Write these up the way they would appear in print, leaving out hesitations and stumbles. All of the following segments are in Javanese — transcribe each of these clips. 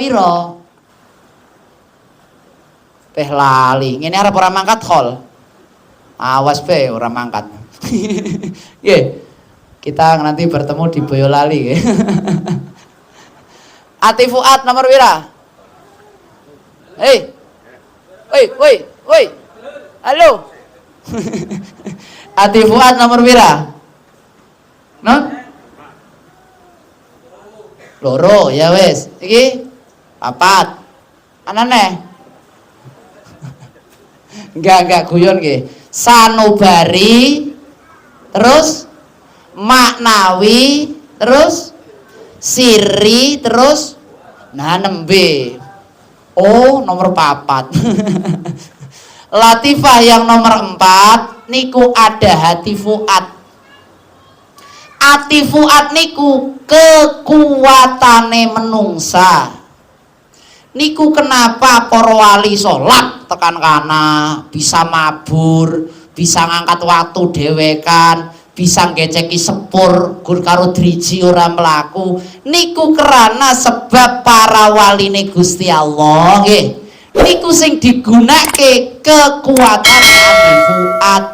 piro? Peh lali. Ngene arep ora mangkat khol. Awas pe ora mangkat. Nggih. Kita nanti bertemu di Boyolali nggih. Ati Fuad nomor pira? Hei. Woi, woi, woi. Halo. Ati Fuad nomor pira? No? Loro, ya wes. Iki papat. Anane? Enggak guyon nggih. Sanubari, terus maknawi, terus siri, terus nah nembe. Oh, nomor papat. Latifah yang nomor 4 niku ada hati fuad. Ati fuad niku kekuatane menungsa. Niku kenapa para wali salat tekan kana, bisa mabur, bisa ngangkat watu dhewekan, bisa ngeceki sepur gur karo driji ora mlaku. Niku kerana sebab para waline Gusti Allah nggih. Niku sing digunake kekuatan hati fuad.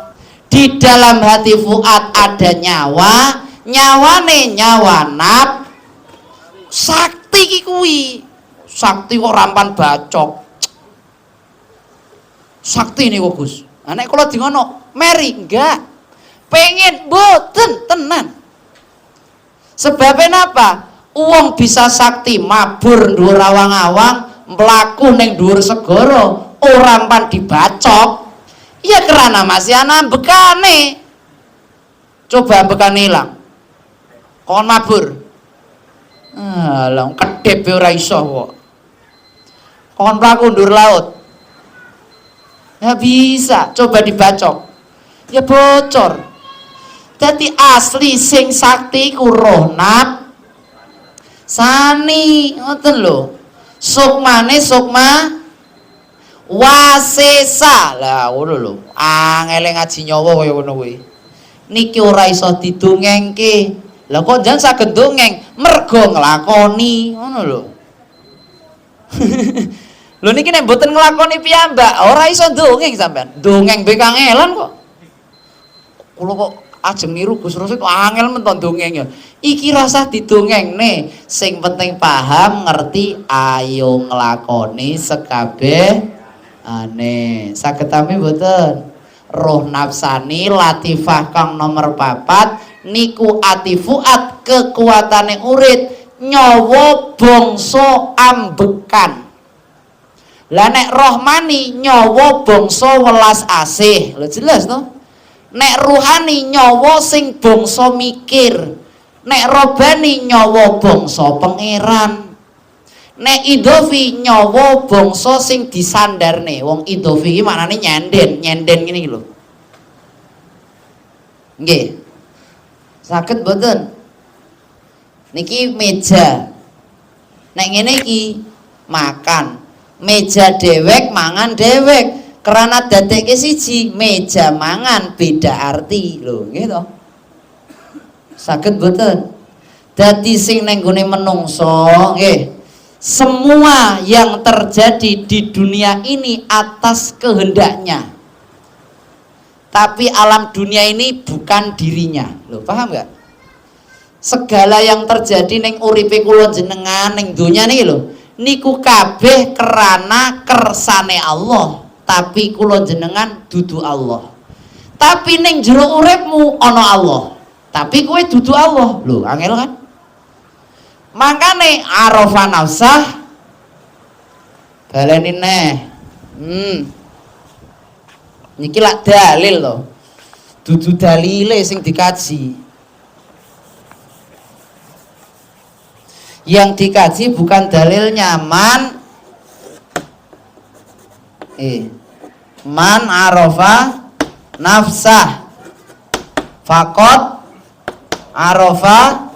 Di dalam hati fuad ada nyawa, nyawane nyawa naf sakti ki kuwi. Sakti kok rampan bacok. Sakti niku Gus. Nah, nek kula di ngono, meri enggak. Pengen mboten tenan. Sebabnya napa? Wong bisa sakti mabur dhuwur awang-awang, mlaku ning dhuwur segara, ora pan dibacok. Ya karena masih ana ambekane. Coba ambekane ilang. Kon mabur. Alah, kedhep ora iso kok. Kon mlaku ndur laut. Ya bisa, coba dibacok. Ya bocor. Jadi asli sing sakti ku roh naf sani, ngoten lho. Sukmane sukma wasesa. Lah ngono lho. Angele ngaji nyawa kaya ngono kuwi. Niki ora iso didongengke. Lah kok jan saged dongeng? Mergo nglakoni, ngono lho. Lho niki nek mboten nglakoni piyambak, ora iso dongeng sampean. Dongeng be kangelan kok. Kula kok ajeng niru Gus Rosid kok angel men to dongeng ya. Iki rasah didongengne, sing penting paham, ngerti, ayo nglakoni sekabeh ane. Saged tami mboten? Roh nafsani latifah kang nomor 4 niku ati fuad kekuatane urit nyawa bangsa ambekan. Lah nek rohmani nyawa bangsa welas asih. Lho jelas to? Nek ruhani nyawa sing bangsa mikir. Nek robani nyawa bangsa pangeran. Nek idhofi nyawa bangsa sing disandarne. Wong idhofi iki maknane nyenden, nyenden ngene iki lho. Nggih. Saged mboten? Niki meja. Nek ngene iki makan. Meja dewek mangan dewek. Karena dadekke siji, meja mangan beda arti lho, nggih to. Saged mboten? Dadi sing neng gone menungso nggih. Semua yang terjadi di dunia ini atas kehendaknya. Tapi alam dunia ini bukan dirinya. Loh, paham nggak? Segala yang terjadi neng uripe kula jenengan neng donya niki lho, niku kabeh kerana kersane Allah, tapi kula jenengan dudu Allah. Tapi neng jero uripmu ana Allah, tapi kowe dudu Allah. Lho, angel kan? Makane arafa nafsah baleni neh. Niki lak dalil lho. Dudu dalile sing dikaji. Yang dikaji bukan dalilnya, man man arafa nafsah faqad arafa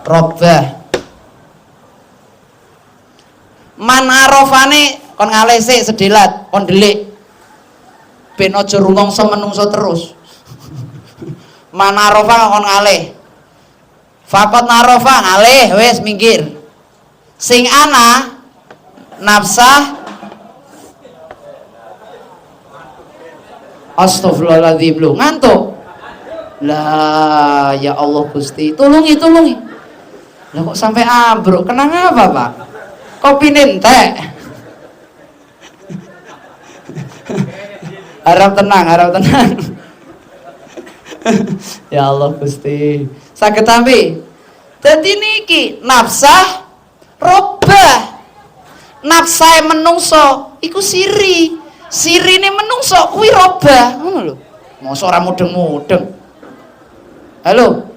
robbah. Man arafane kon ngalih sik sedilat, kon delik. Ben aja rumangsa menungso terus. Man arafa kon ngalih. Faqad arafa ngalih wis minggir. Sing ana Nafsah. Astagfirullahaladzim, lu ngantuk. Lah ya Allah Gusti, tulungi tulungi. Lah kok sampai ambruk, kenang apa Pak? Kopi entek. Harap tenang, harap tenang. Ya Allah Gusti. Saged tampi. Dadi niki nafsah robah. Nafsahe menungso iku siri. Sirine menungso kuwi robah, ngono lho. Mosok ora mudeng-mudeng. Halo.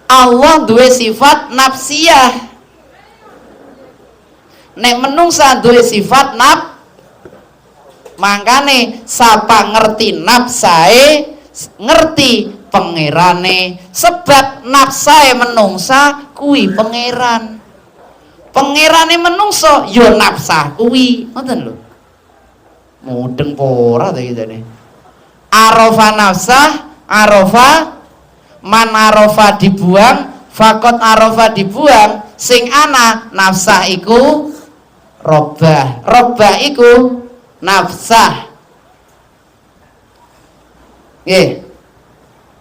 Allah duwe sifat nafsiyah. Nek menungsa duwe sifat naf, mangkane sapa ngerti nafsae ngerti pangerane, sebab nafsae menungsa kuwi pangeran. Pangerane menungso ya nafsah kuwi, ngoten lho. Mudeng apa ora ta iki jane? Arafa nafsah, arafa man arafa dibuang, fakot arafa dibuang, sing ana nafsah iku robah, robah iku nafsah. Nggih.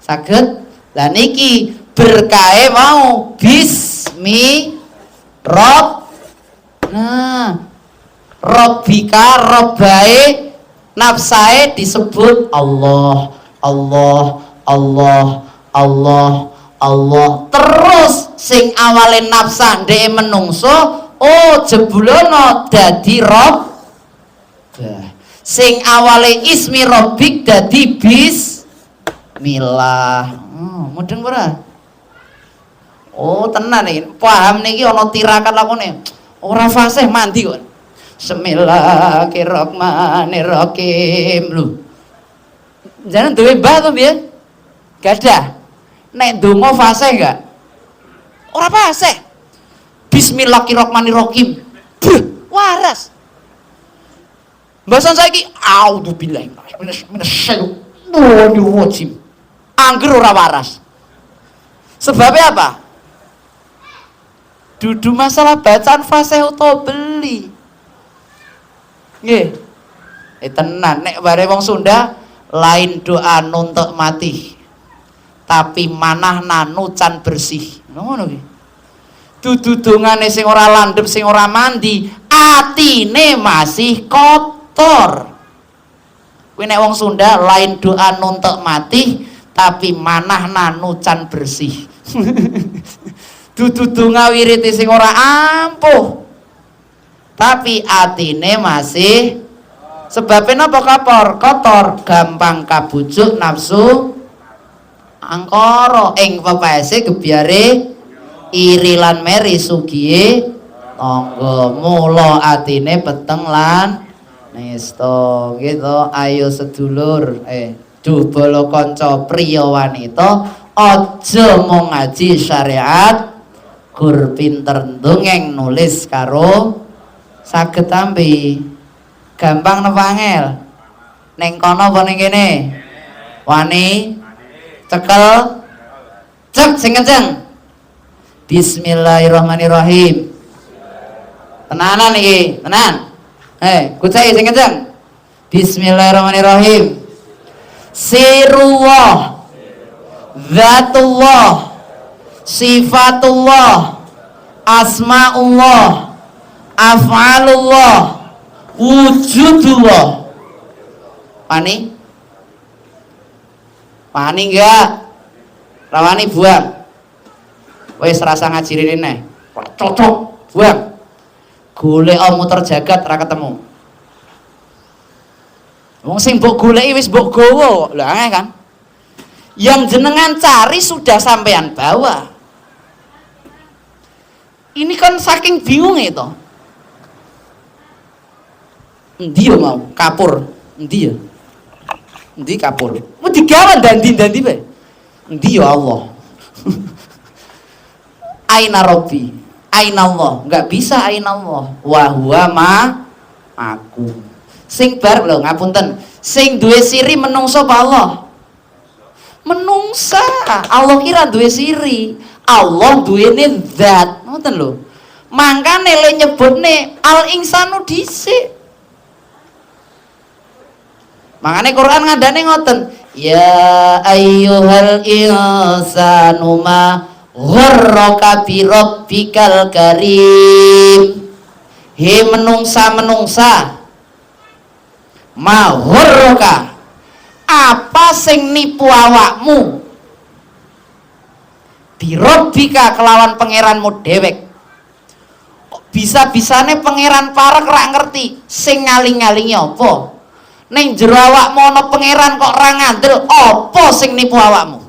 Saged? Lah niki berkahe mau bismi rob. Nah, robbika robbae nafsae disebut Allah, Allah, Allah, Allah, Allah. Terus sing awale nafsah ndeke menungso, oh jebulono dadi rob. Sing awale ismi robbik dadi bismillah. Oh, mudeng ora? Oh, tenan iki. Paham niki ana tirakat lakone. Ora fasih mandi kok. Bismillahirrahmanirrahim. Lho. Jenengan duwe mbah to piye? Gadah. Nek ndonga fasih enggak? Ora fasih. Bismillahirrahmanirrahim. Buh, waras. Bahasan saiki audzubillahi minasyaitonir. Angger ora waras. Sebabnya apa? Dudu masalah bacaan fasih utawa beli. Nggih. Tenan nek bare wong Sunda lain doa nuntuk mati, tapi manahna nucan bersih. Ngono ki. Dudu dongane sing ora landhep, sing ora mandi, atine masih kotor. Kuwi nek wong Sunda lain doa nuntuk mati, tapi manahna nucan bersih. Dudu donga wirite sing ora ampuh, tapi atine masih. Sebabnya napa kapor? Kotor, gampang kabujuk nafsu angkara ing pepese gebyare iri lan meri sugihe tangga. Mula atine peteng lan nista gitu. Ayo sedulur, duh bala kanca priya wanita, aja mung ngaji syariat, gur pinter ndongeng nulis karo saged tampi. Gampang napa angel? Ning kono apa ning kene? Wani cekel cek sing kenceng. Bismillahirrahmanirrahim. Tenanan iki, tenan. Kucai sing kenceng. Bismillahirrahmanirrahim. Sirullah, zatullah, sifatullah, asmaullah, af'alullah, wujudullah. Wani? Wani enggak? Rawani buang. Wis rasa ngaji rene neh. Cocok, buang. Golek muter jagat ra ketemu. Wong sing mbok goleki wis mbok gawa. Lah angel kan? Yang jenengan cari sudah sampean bawa. Ini kan saking bingung itu. Endi yo mau? Kapur. Endi ya? Endi kapur? Mau digawa dandi-dandi bae. Endi ya Allah? Aina Robbi? Aina Allah? Enggak bisa aina Allah. Wa huwa ma aku. Sing bar lho ngapunten. Sing duwe siri menungso apa Allah? Menungsa. Allah kira duwe siri. Allah duwene zat. Ngoten lho. Mangkane le nyebutne al insanu dhisik. Makane Quran ngandane ngoten, ya ayyuhal insanu ma gharraka bi rabbikal karim. He menungsa-menungsa, ma gharraka, apa sing nipu awakmu, bi rabbika, kelawan pangeranmu dewek. Kok bisa-bisane pangeran parek rak ngerti sing ngaling-ngalingi apa? Ning jero awakmu ana pangeran kok ora ngandel, apa sing nipu awakmu?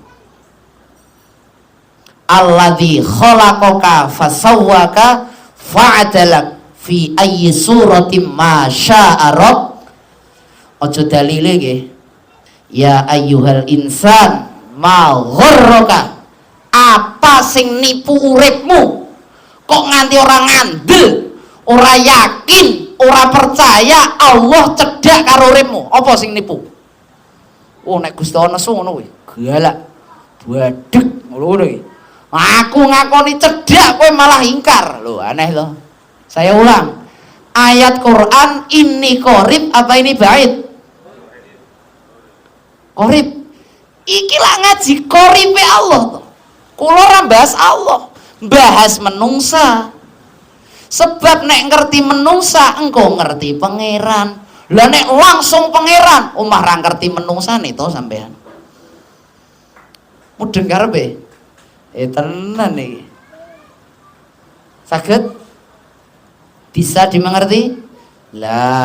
Alladzi khalaqaka fasawwaka fa'adalak fi ayyi suratin ma sya'a rabb. Aja dalile nggih. Ya ayyuhal insan ma gharraka, apa sing nipu uripmu kok nganti ora ngandel, ora yakin, ora percaya Allah cedhak karo uripmu? Apa sing nipu? Oh, nek Gusti Allah nesu ngono kuwi galak badhek ngono kuwi. Aku ngakoni cedhak, kowe malah ingkar lho, aneh loh. Saya ulang, ayat Quran ini qorib apa ini bait? Qorib. Iki lah ngaji qoribe Allah tuh. Kula ora bahas Allah, bahas menungsa. Sebab nek ngerti menungsa, engko ngerti pangeran. Lah, nek langsung pangeran, omah ra ngerti menungsane to sampean. Mudeng karepe? Eh, tenan iki. Saged? Bisa dimengerti? Lah.